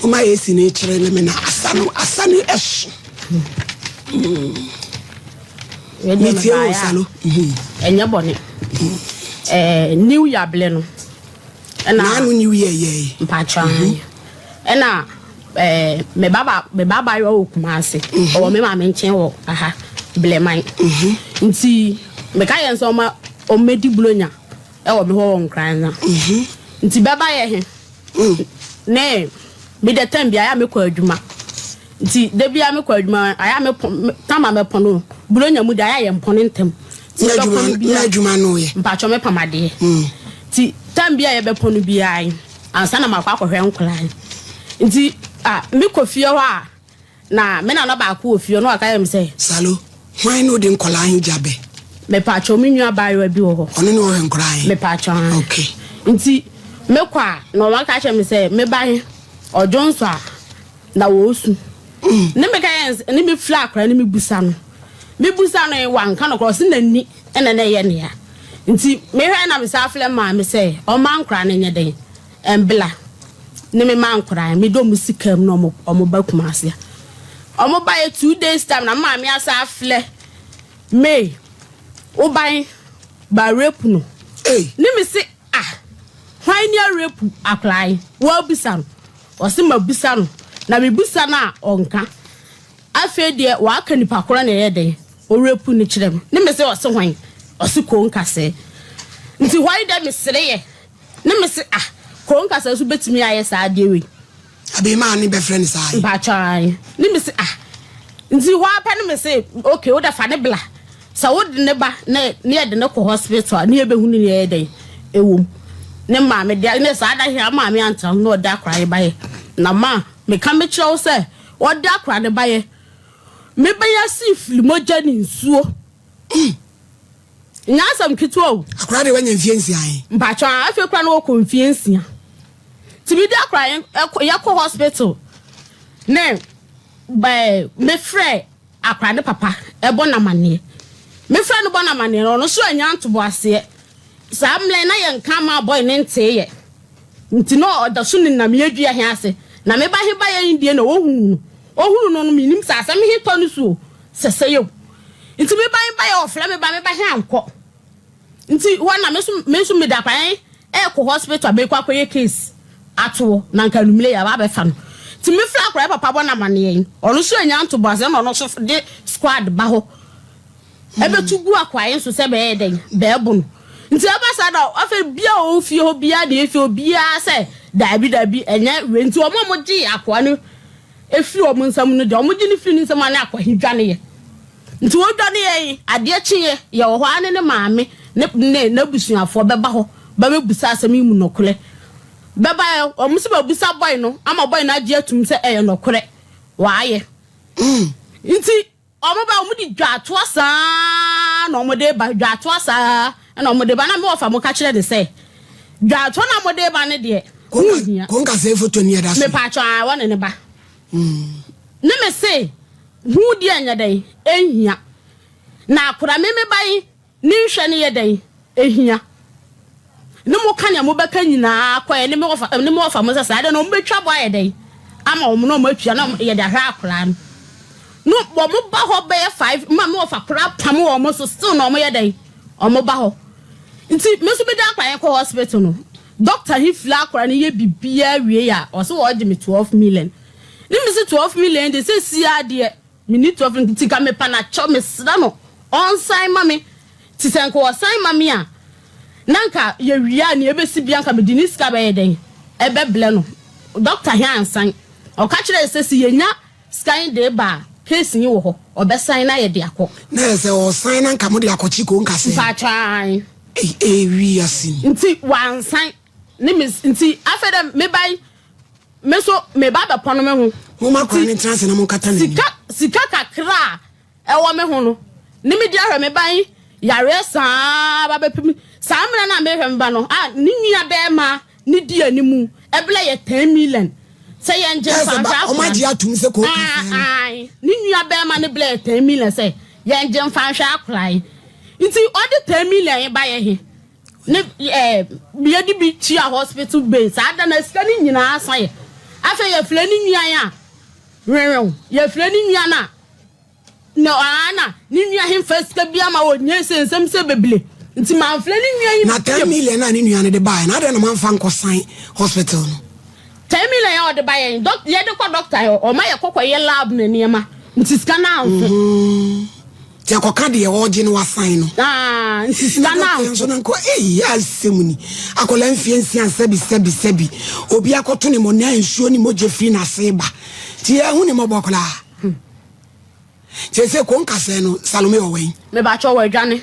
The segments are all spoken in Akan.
Moma AC no kyerɛ ne me na asa no asa no ɛso. Metie wo salo. Ɛnyɛ bɔne. Ɛɛ new year bele no. Ɛna Naanu new year yɛ yi. Mpakyɛ mhm. Ɛna ɛɛ me ba me ba abayewa wɔ Kumasi. Mhm. Ɔwɔ me maame nkyɛn wɔ aha Bleman. Mhm. Nti meka yɛn sɛ ɔma ɔmmɛdi buronya ɛwɔ me hɔ wɔ Nkran na. Nti bɛba yɛ he. Ne me de time bi ayɛ a mekɔ adwuma nti da biara mekɔ adwuma ayɛ a mepɔn tam a mɛpɔn no buronya mu de ayɛ a yɛmpɔn ntɛm nti yɛbɛpɔn no biara adwuma no yɛ mpakyɛ mepam adeɛ nti tam bi a yɛbɛpɔn no biara yi ansa na makɔ akɔhwɛ nkwadaa yi nti a mekɔ fie hɔ a Na me nana baako wɔ fie hɔ na waka kyerɛ me sɛ. Salo, hwan ne wode nkwadaa he gya bɛ? Mepaakyɛw, me nua abaayewa bi wɔ hɔ. Ɔno ne ɔhwɛ nkwadaa he? Mepaakyɛw, aane. Okay. Nti mekɔ a, na waka kyerɛ me sɛ me ba he, ɔdwonsɔ a, na ɔɔsu. Ne meka yɛ ne me firi akwadaa no mebusa no. Mebusa no he, wanka nɔkorɛ, ɔse n'ani na na ɛyɛ ne ya. Nti mehwɛ na mesan frɛ maame sɛ ɔmma nkwadaa no nyɛ dɛn? Mbla ne me ma nkwadaa me de ɔmo sika mu na ɔmo ɔmo ba Kumasi a ɔmo ba yɛ 2 days time na me maame asa aflɛ May wo ban ba rape no ne me se ah hwan ni a rape akwadaa yi wabisa no ɔse ma bisa no na me bisa no a ɔnka afei deɛ waka nipa korɔ na ɛyɛ dɛn o rape no kyerɛ me ne me se ɔse hwan ɔse koo nkasɛɛ nti hɔ yi dɛ me sere yɛ. Ne me se ah koo nkasa nso bɛtumi ayɛ saa adeɛ wei. Abeemaa ne bɛfrɛ no saa yi. Mpakyɛw ae. Ne me se ah nti hɔ ara pɛ ne me se okay wode fa ne bla sɛ wode ne ba na ne yɛde ne kɔ hospital a ne yɛbɛhunu nea ɛyɛ dɛn ɛwɔ mu. Ne maame de ne saa da hea maame antra ho na ɔde akora ne bayɛ na ma meka mekyerɛ wo sɛ ɔde akora ne bayɛ mebɛnya si fili mogya ne nsuo. Nyɛ asɛm ketewa o. Akwadaa deɛ wanya mfie nsia he. Mpakyɛw a afei koraa na ɔkɔ mfie 6. Nti mede akwadaa he kɔ yɛkɔ hospital ne ɛɛ mefrɛ akwadaa ne papa ɛbɔ no amaneɛ. Mefrɛ no bɔ no amaneɛ no ɔno nso annya ntoboaseɛ. Saa mmerɛ na yɛnka maa boy no nteeɛ. Nti na ɔda so nenam yɛdua he ase. Na me ba he baeɛ he deɛ na ɔhuu no. Ɔhunuu no no mennim sɛ asɛm he tɔ no so o, sɛsɛɛ o. Nti me ba he baeɛ ɔfrɛ me ba, me ba he ankɔ. Nti hɔ na me nso me nso meda kwan ɛɛkɔ hospital meekɔ akɔyɛ case ato hɔ na nka anwummerɛ yi aba abɛfa no. Nti me frɛ akwadaa yi papa bɔ no amaneɛ yi, ɔno nso annya ntoboaseɛ na ɔno nso de squad ba hɔ ɛbɛtu gu akwadaa yi nso sɛ bɛyɛ dɛn bɛɛbo no. Nti ɛba saa na afei bia a ɔwɔ fie hɔ biara deɛ efie hɔ biara sɛ daabi daabi ɛnyɛ wei nti wɔn a wɔgyee akoa no firi wɔn nsam no deɛ, wɔgye no firi ne nsam a na akwahi dwaneeɛ. Nti wɔdwaneeɛ yi, adeɛ kyeeɛ, yɛwɔ hɔ ara ne ne maame ne ne n'abusuafoɔ bɛba hɔ bɛbɛbusa asɛm yi mu nɔkorɛ. Bɛba ɛ, wɔn nso bɛbusa bɔe no ama bɔe no agye atum sɛ ɛyɛ nɔkorɛ, wɔayɛ. Nti Wɔn ba, wɔn de dwaatoa saa na wɔn de ba, dwaatoa saa na wɔn de ba. Na me wɔfa mo ka kyerɛ ne sɛ, dwaatoa na wɔn de ba ne deɛ, ho nhia. Konka sɛ foto ni ɛda so. Me paatwa a wɔne ne ba. Ne me se, ho deɛ nyɛ dɛn, ɛnhia. Na akora me me ba yi, Ne nhwɛ no yɛ dɛn? Ehia. Ne mo ka nea mobɛka nyinaa kɔɛ ne me wɔfa ne me wɔfa mo sɛ saa dɛn na wɔn bɛtwa bɔ ayɛ dɛn ama wɔn na wɔn atua na yɛde ahwɛ akwaraa no. No wɔn ba hɔ bɛyɛ 5 ma me wɔfa koraa pam wɔn so still na wɔn yɛ dɛn wɔn ba hɔ. Nti me nso mede akwaraa yɛn kɔ hospital no doctor he fili akwaraa no yɛ biribiara wie a ɔse wɔgye me 12 million. Ne me se 12 million de sɛ si adeɛ. Menni tɔfe nti nka mepa no akyɛw mesrɛ no ɔnsan ma me nti sɛ nka ɔsan ma me a na nka yɛwie a nea ɛbɛsi bia nka mede ne sika bɛyɛ dɛn ɛbɛblɛ no doctor he ansan ɔka kyerɛɛ sɛ sɛ yɛnya sika he de ba a case he wɔ hɔ ɔbɛsan na yɛde akɔ. Na ɛyɛ sɛ ɔsan na nka mode akɔkye ko nka sɛ. Mpakyɛw aane. Ei ee wiase ni. Nti wansan ne me nti afei dɛ mebae Me nso meba abɛpɔn me ho. Momma akwadaa no ntena ase na monkata n'anim. Sika, sika kakra a ɛwɔ me ho no, ne mede ahwɛ me ba yi yareɛ saa ba bɛpem saa mmerɛ no a merehwɛ me ba no a, ne nua bɛrima ne di anim ɛblɛ yɛ 10 million sɛ yɛngye mfa nhwɛ akwadaa no. Wɔn agye atum sɛ kɔɔ kasa no. Ae, ne nua bɛrima ne blɛ yɛ 10 million sɛ yɛngye mfa nhwɛ akwadaa yi. Nti ɔde 10 million yi ba yɛ he? Ne ɛɛ yɛde bi tua hospital bill saa da na sika no nyinaa sa yɛ. Afei yɛfrɛ ne nua a, wewew, yɛfrɛ ne nua no a, na aa na ne nua he mfa sika biaa ma wɔ nyɛ sɛ nsɛm sɛ bebile nti manfrɛ ne nua he Na ten biom. million a ne nua no de baeɛ no, adɛn na moamfa ankɔsan hospital no? 10 million a ɔde ba yɛn, dɔk, yɛde kɔ dɔkta hɔ, ɔma yɛkɔ kɔyɛ lab ne nneɛma, nti sika no amfo. Nti akɔka deɛ ɔregye no wasan no. Ah, nti sika no Na dɔkta nso amfo. no nkɔ, ei, asɛm ni. Akwadaa mfeɛ nsia sɛbi sɛbi sɛbi. Obi akɔto ne mɔnaa nsuo ne mogya firi n'ase ba. Nti yɛahu ne mmɔbɔ koraa. Nti ɛsɛ ko nkasɛɛ no, Salome wɔ wɛn? Mebakyɛ wɔ adwane.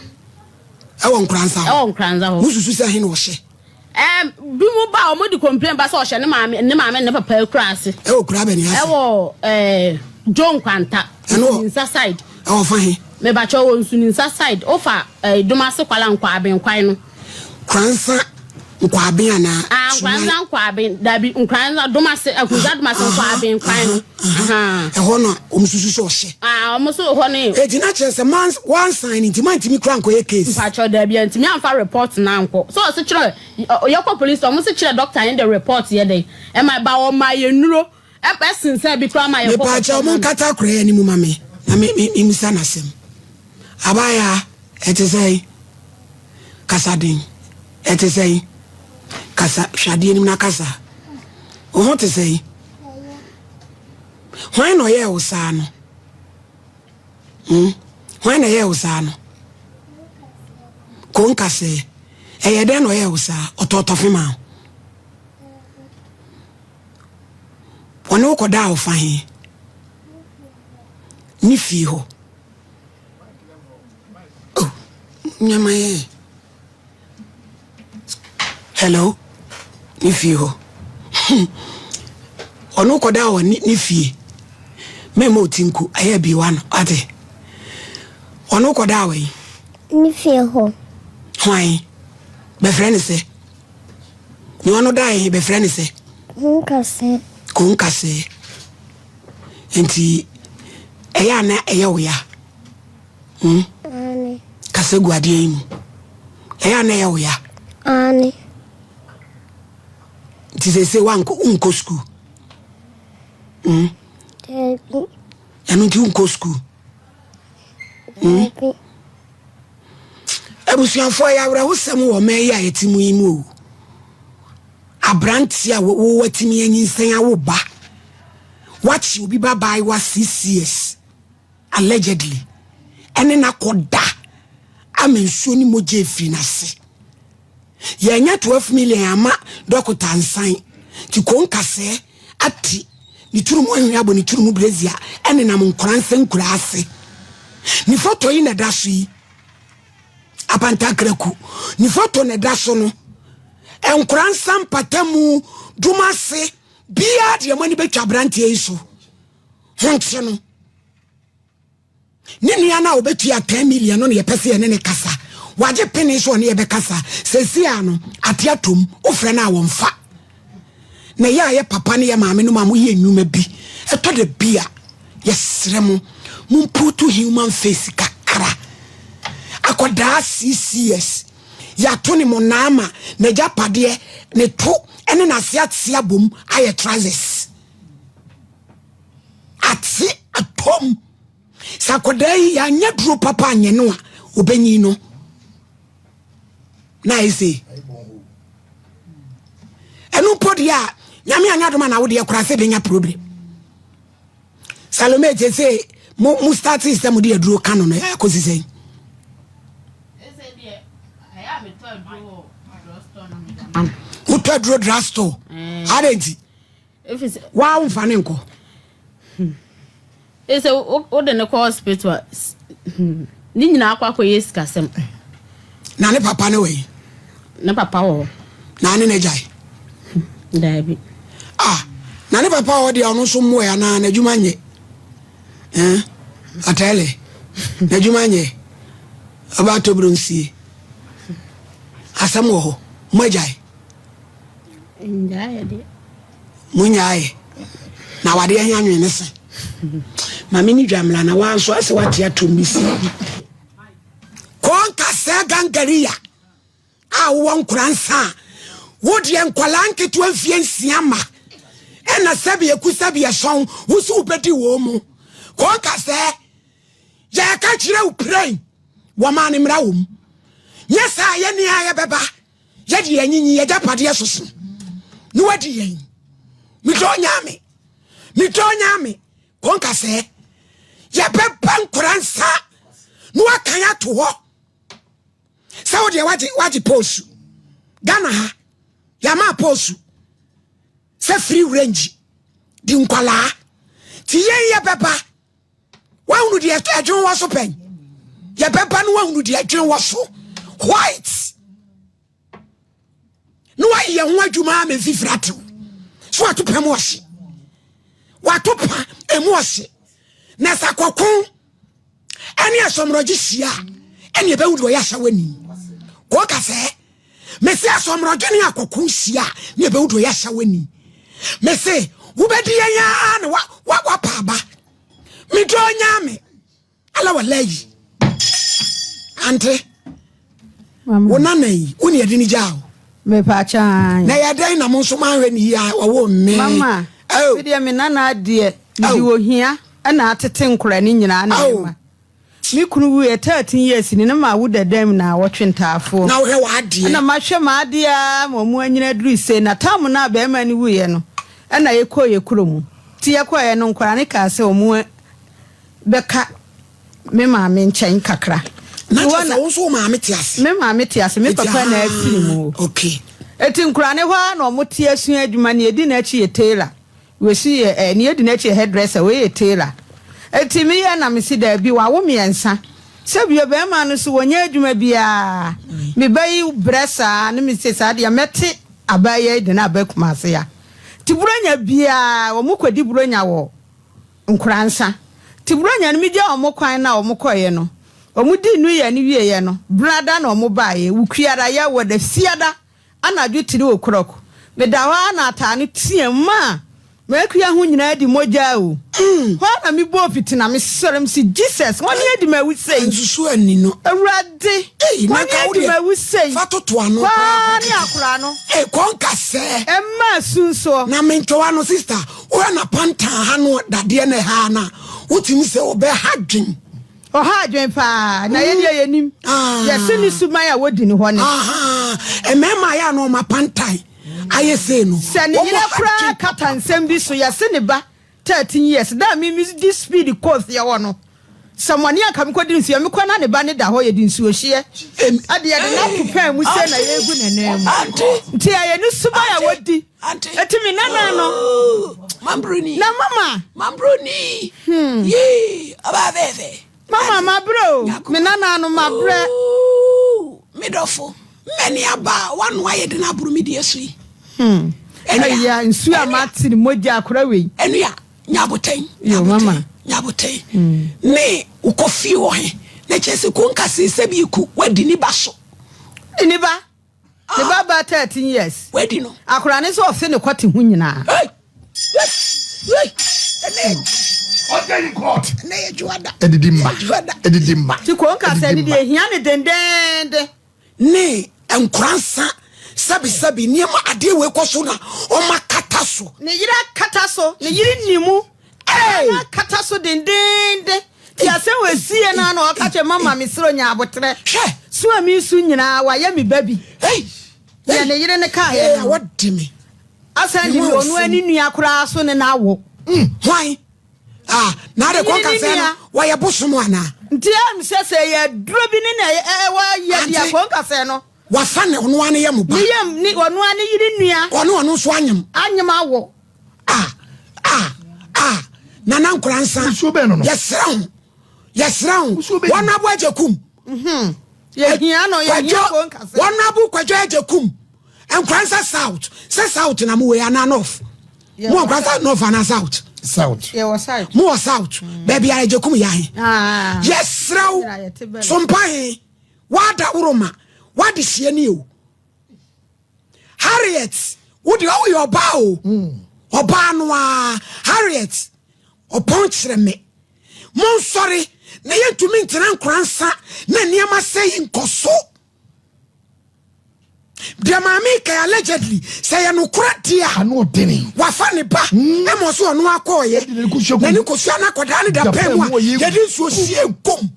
Ɛwɔ Nkoranza hɔ. Ɛwɔ Nkoranza hɔ. Mususu sɛ he na ɔhyɛ? Bi mu ba a, wɔn de complain ba sɛ ɔhyɛ ne maame ne maame ne papa akura ase. Ɛwɔ kura bɛ ne ase? Ɛwɔ Joe Nkwanta. Ɛno wɔ- Nsuninsa side. Ɛwɔ fa he? Mebakyɛ wɔ Nsuninsa side. Ofa Domase Kwala Nkwaben kwan no. Nkoranza Nkwaben anaa? Ah, Nkoranza Nkwaben. Dabi, Nkoranza Domase, Nkoranza Domase Nkwaben kwan no. Aha. Ɛhɔ no a wɔn susu sɛ ɔhyɛ. Ah, wɔn so hɔ ne. Eti na kyerɛ sɛ man wansan ne nti mantumi kura nkɔyɛ case. Mpakyɛ dabi, ntumi amfa report na ankɔ. So ɔsi kyerɛ yɛkɔ police, wɔn si kyerɛ doctor yɛn de report yɛ dɛ. Ɛma ba wɔn ma yɛ nuro. Ɛsensɛn bi koraa ma yɛkɔ. Mepaakyɛ ɔmo nkata akora yɛ anim ma me na me me me musa n'asɛm. Abaayaa, ɛte sɛn? Kasa den. Ɛte sɛn? Kasa, hwɛ adeɛ anim na kasa. Wo ho te sɛn? Hwan na ɔyɛɛ wo saa no? Hwan na ɛyɛɛ wo saa no? Ko nkasɛɛ. Ɛyɛ dɛn na ɔyɛɛ wo saa? Ɔtɔɔtɔfe ma wo. Ɔne wo kɔdaa wo fa he? Ne fie hɔ. Oh, nyama yɛ. Hello, ne fie hɔ. Ɔne wo kɔdaa wɔ ne fie. Mɛma oti nku, ɛyɛ biwa no, ate. Ɔne wo kɔdaa wɔ yi? Ne fie hɔ. Hwan? Bɛfrɛ ne sɛ? Nea ɔno daeɛ he, bɛfrɛ ne sɛ? Nkasɛɛ. Ko nkasɛɛ. Nti, ɛyɛ a na ɛyɛ wo ya? Aane. Kasa gu adeɛ yi mu. Ɛyɛ a na ɛyɛ wo ya? Aane. Nti seesei woankɔ, wonkɔ sukuu? Daabi. Ɛno nti wonkɔ sukuu? Daabi. Abusuafoɔ, ɛyɛ awerɛhosɛm wɔ ɔman yi a yɛte mu yi mu o. Aberanteɛ a wo watumi anyinsɛn awo ba, wakye obi ba baayewa 6 years allegedly, ɛne n'akɔda ama nsuo ne mogya efiri n'ase. Yɛnyɛ 12 million ama dɔkota nsan nti ko nkasɛɛ ati ne tiri mu ahwene abɔ ne tiri mu brezia ɛnenam nkora nsa nkura ase. Ne foto yi na ɛda so yi, apantakraku ne foto na ɛda so no. Nkora nsa mpatamu Dumase biara deɛ mo ani bɛtwa aberanteɛ yi so ho nkye no. Ne nua no a wɔbɛtua 10 million no na yɛpɛ sɛ yɛne ne kasa. Wagye pene so ɔne yɛbɛkasa. Sɛsi a no ate atom, wofrɛ no a wɔmfa. Na ɛyɛ a yɛ papa ne yɛ maame no ma moyɛ nnwuma bi, ɛtɔ da bi a yɛsrɛ mo momputu human face kakra. Akɔdaa 6 years, yɛato ne mo naama n'agyapadeɛ ne to ne n'ase ate abom ayɛ trousers ate atom. Sɛ akɔdaa yi yɛanyɛ duro papa anyɛ no a, obɛnyi no na ayɛ sei. Ɛno mpo deɛ a, Nyame anyɛ adom a na wodeɛ koraa sɛ bɛnya problem. Salome, te sɛ mo start sɛ mode aduro ka no akɔsi sɛn? Wotɔ aduro drugstore adɛn nti waa womfa ne nkɔ? Ɛsɛ wode ne kɔ hospital a, ne nyinaa akɔ akɔyɛ sikasɛm. Na ne papa ne wɔ Ne papa wɔ hɔ. Na ne n'agyae? Daabi. Ah, na ne papa wɔ deɛ, ɔno nso mmoɛ anaa n'adwuma nyɛ? Eh, atɛle n'adwuma nyɛ ɔba atɔburo nsie asɛm wɔ hɔ. Mo agyae? Ngyaeɛ deɛ. Mo nyaeɛ na awadeɛ he anwene ne se maame ne dwamla na wanso asɛ wate atom bi si kɔnkasɛ gangariya a wowɔ nkora nsa a wodeɛ nkwalaa nketewa mfie 6 ma. Ɛna sɛbi eku sɛbi ɛsɔn wo so wobɛdi wɔn mu. Kɔnka sɛ yɛka kyerɛ wo pirain wɔmaa ne mmara wɔ mu. Nyɛ saa yɛ nea yɛbɛba yɛde yɛn nyinyi yɛgyapadeɛ soso ne wadi yɛn. Medɔ nyame medɔ nyame kɔnka sɛ yɛbɛba nkora nsa na wakan ato hɔ sɛ wodeɛ wagye wagye pɔsu Ghana ha yɛama pɔsu sɛ free range di nkwalaa nti yɛn yɛbɛba wahunu deɛ ɛdwen wɔ so pɛn yɛbɛba no wahunu deɛ ɛdwen wɔ so white na wayɛ ho adwuma ama mfifiri atew so wato pa mu ɔhye wato pa emu ɔhye na sɛ kɔko ɛne asɔmorɔgye hyia ɛne ɛbɛwu deɛ ɔyɛ ahyɛwani kɔka sɛ mese asɔmorɔgye ne akɔko hyia ne ɛbɛwu deɛ ɔyɛ ahyɛwani mese wobɛdi yɛn aa na wapa aba medɔ nyame ala walayi ante wo nana yi wo ne yɛde ne gyaa o mepaakyɛn na yɛ dɛn na mo nso manhwɛ ne yie a ɔwɔ mme mama oh. medeɛ me nana adeɛ mede Oh. ohia ɛna atete nkora ne nyinaa na Oh. ɛma me kunu wuiɛ 13 years ni ne ma wo dadam na wɔtwe ntaafoɔ na wohwɛ w'adeɛ ɛna mahwɛ m'adeɛ a ma ɔmo anyina duru sei na tam no a bɛrima no wuiɛ no ɛna yɛkɔɔ yɛ kuro mu nti yɛkɔɔyɛ no nkora ne kaa sɛ ɔmo bɛka me maame nkyɛn kakra na Nti kyerɛ wɔn sɛ wo nso wo maame te ase me maame te ase me Eti, papa na ah, afiri mu o okay eti nkora ne hɔ a na ɔmo te asua adwuma nea edi n'akyi yɛ tailor wesi yɛ ɛ nea edi n'akyi yɛ hairdresser wei yɛ tailor eti mi yɛ na mi si daabi wawo mmiɛnsa sɛbi bɛrima no so wɔnyɛ adwuma biara mi ba yi brɛ saa ne mi se saa deɛ mɛte abaayewa yi de na aba Kumase ya ti buronya biara wɔn kɔ di buronya wɔ nkoransa ti buronya no mi gya wɔn kwan na wɔn kɔɛ no wɔn di nu yɛ no wie no brada na wɔn baayɛ wukuada yɛ wɔ da fiada anadwo 3 o'clock meda hɔ a na ataa no teɛ mu a makua ho nyinaa di mogya o hɔ a na mebɔɔ piti na mesɔre m si Jesus wɔne adi ma awu sei nsusu ani no Awurade Ei, na wɔne nka wo adi deɛ, ma awu sei fa toto ano kwaa ne akora no Ei, kɔnka sɛ ɛma asu nsoɔ na mentwewa no sister wohɛ na pantan ha no dadeɛ no ɛha no a wotumi sɛ wɔbɛha dwen ɔha adwen paa na yɛdeɛ yɛnim Ah. yɛse ne suman a wɔdi ne hɔ ne Aha, mmarima ayɛ a na ɔma pantan ayɛ sei no sɛ ne wɔn yere ha koraa dwen. kata nsɛm bi so yɛse ne ba 13 years da mi mi di speed kɔɔ fie hɔ no sɛ mɔne anka mekɔdi nsuo mekɔ na ne ba ne da hɔ yɛde nsuo hyeɛ ɛde yɛde no ato pɛn mu sɛ na yɛgu n'anan mu Ante. nti ɛyɛ ne suban a wɔdi Ante. ɛti me nana no Oh, mambroni na mama mambroni yee ɔbaa fɛɛfɛ mama mabrɛ o me nana no mabrɛ Oh, me dɔfo mmɛni aba a wano ayɛ de no aboro me deɛ so yi Ɛnua. ɛyɛ nsuo a mate ne mogya akora wei ɛnua nyabotɛn Yo, mama. nyabotɛn ne wokɔ fie wɔ he na kyerɛ sɛ konka se sɛ bi ku wadi ne ba so ne ba ne ba ba 13 years wadi no akora ne sɛ ɔfe ne kɔte ho nyinaa Hey! Hey! Hey! ɛnɛ Ɔjẹ́ in court. ɛnɛ yɛ dwoada Ɛdidi mma. Dwoada. Ɛdidi mma. nti konka sɛ ne Ɛdidi deɛ mma. ehia ne dendenden ne nkoransa sɛbisɛbi nneɛma adeɛ wei kɔ so na ɔma kata so ne yere akata so ne yere ni mu Hey! akata so dendenden ti asɛm wɔ esie na na ɔka kyerɛ mama me soro nya abotrɛ hwɛ so a mi nso nyinaa wayɛ me ba bi hey! deɛ ne yere ne kaa Hey, yɛ no wɔde me asan de Ne mi ho ɔno asɛm. ani nua koraa so ne n'awo hwan ah na ade Ne kɔnka yere ne sɛ no nua. wɔyɛ bosom anaa nti ɛm sɛ sɛ yɛ duro bi ne na ɛwɔ yɛ deɛ Ante. konka sɛ no wafa ne ɔno ano yɛ mo ba ne yam ne ɔno ani yere nua ɔne ɔno nso anyem anyem awo ah ah ah nana nkoransa Nsuo bɛn no no? yɛsrɛ ho yɛsrɛ ho Nsuo bɛn? wɔn abo agye kum yɛhia no yɛhia konka sɛ wɔn abo kwadwo agye kum nkoransa south sɛ south na mo wɔ yɛ anaa north mo wɔ nkoransa north anaa south South. yɛwɔ side mo wɔ south baabi a agye kum yɛ ahe Ah. yɛsrɛ wo Yɛte bɛn. sompa he wada woroma wade hyia ni o Harriet wode woyɛ ɔbaa o ɔbaa no a Harriet ɔpɔn kyerɛ me monsɔre na yɛntumi ntena nkoransa na nneɛma sɛ yi nkɔ so. Deɛ maame yi kae allegedly sɛ yɛ nokorɛ deɛ a, Ano ɔdene. wafa ne ba ɛma ɔso ɔno akɔɔyɛ Ɛde n'ani kɔsua gu. n'ani kɔsua no akɔdaa ne da pɛn mu a yɛde nsuo sie gom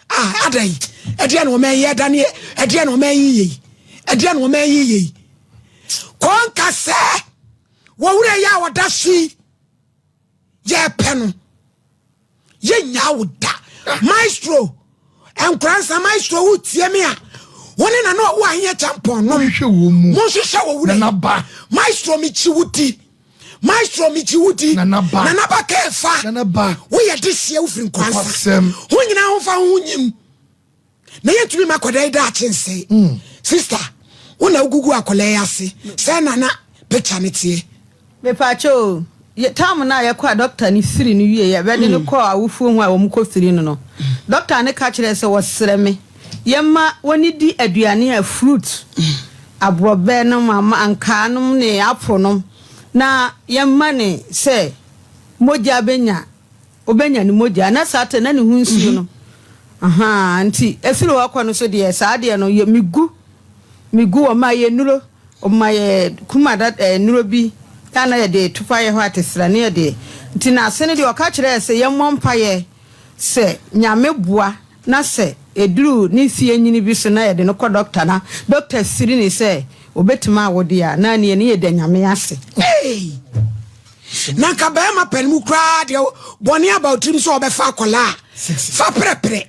a ada yi ɛdeɛ na ɔma yi ɛdaneɛ ɛdeɛ na ɔma yi yei ɛdeɛ na ɔma yi yei kɔnka sɛ wɔwura yi a ɔda so yi yɛpɛ no yɛnyaa wo da maestro nkoransa maestro wo tie me a wo ne nana ɔwo aheɛ kyampɔn nom monhwehwɛ wɔ wura maestro mekyi wo di maestro mekyi wo di nana ba kɛɛfa woyɛ de hyeɛ wofiri nkoransa ho nyinaa ho fa ho nyim Na yɛntumi ma akwadaa yi daakye nsɛe. Mm. Sister, wo na wogugu akwadaa yi ase. Sɛ na na picture ne teɛ. Mepaakyɛ o, tam no a yɛkɔ a dɔkta no firi no wie yɛ bɛde no mm. kɔɔ awofoɔ ho a wɔn kɔ firi no no. Dɔkta no ka kyerɛ sɛ wɔsrɛ me yɛma wɔne di aduane a fruit, mm. aborɔbɛ nom, ankaa nom ne apple nom na yɛma ne sɛ mogya bɛnya Obenya ne mogya, na saa te na ne ho nsuo no, ahaa, nti ɛfiri hɔ kɔ no so deɛ, saa deɛ no, yɛ, megu, megu, wɔma yɛ nnuro, wɔma yɛ kuma da, ɛɛ, nnuro bi, a na yɛde to fa yɛ hɔ atesra, ne yɛde, nti n'ase no deɛ ɔka kyerɛɛ sɛ yɛmmɔ mpaeɛ sɛ Nyame boa na sɛ ɛduru ne mfeɛ nyini bi so na yɛde no kɔ dɔkta na dɔkta siri ne sɛ ɔbɛtumi awo deɛ a, na neɛ ne yɛda Nyame ase. Hey! Na nka bɛrima pɛ no mu koraa deɛ bɔne aba otirim sɛ ɔbɛfa akwadaa a fa prɛprɛ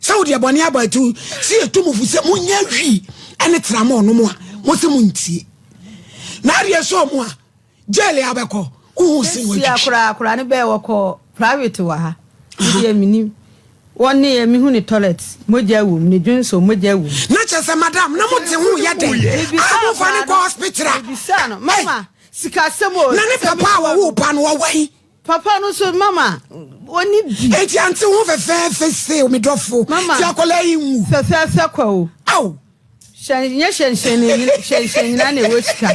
sɛ wodeɛ bɔne aba ati sɛ yɛtu mo fo sɛ monyɛ hwii ɛne trama ɔnom a mo sɛ montie na adeɛ sɛ ɔmo a jail abɛkɔ wohu se no atwitwi koraa koraa ne bɛɛ wɔkɔ private wɔ ha deɛ menim wɔne yɛ mehu ne toilet mogya wom ne dwonso mogya wom na kyɛ sɛ madam na mote ho yɛ dɛn a momfa ne kɔ hospital a mebisa no mama Sikasɛm o. Na ne papa a wɔwoo ba no ɔwɔ he? Papa no nso mama ɔni bi. Enti ante ho fɛfɛɛfɛ se o me dɔfo. Mama. Ti akwadaa yi nwu. Fɛfɛɛfɛ kwa o. Ao. Hyɛn nyɛ hyɛnhyɛn na nyina hyɛnhyɛn nyinaa na ɛwɔ sika.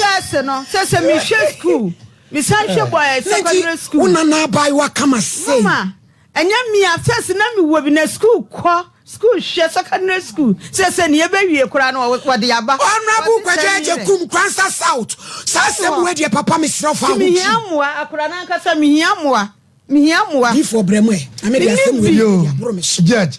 Sɛɛse no sɛ sɛ mehwɛ school mesan hwɛ bɔ eh, secondary school. Wo nana abaayewa kama sei. Mama. Ɛnyɛ me a first na me wɔ bi na school kɔ school hwɛ secondary school sɛ sɛ nea ɛbɛwie koraa no wɔde aba. Honourable Kwadwo Agyekum Kwansa South saa asɛm wei deɛ papa mesrɛ wo fa ho Mehia mmoa akora no ankasa mehia mmoa mehia mmoa. Difoɔ brɛ mu ɛ na mede asɛm wei deɛ aboro me so. Judge.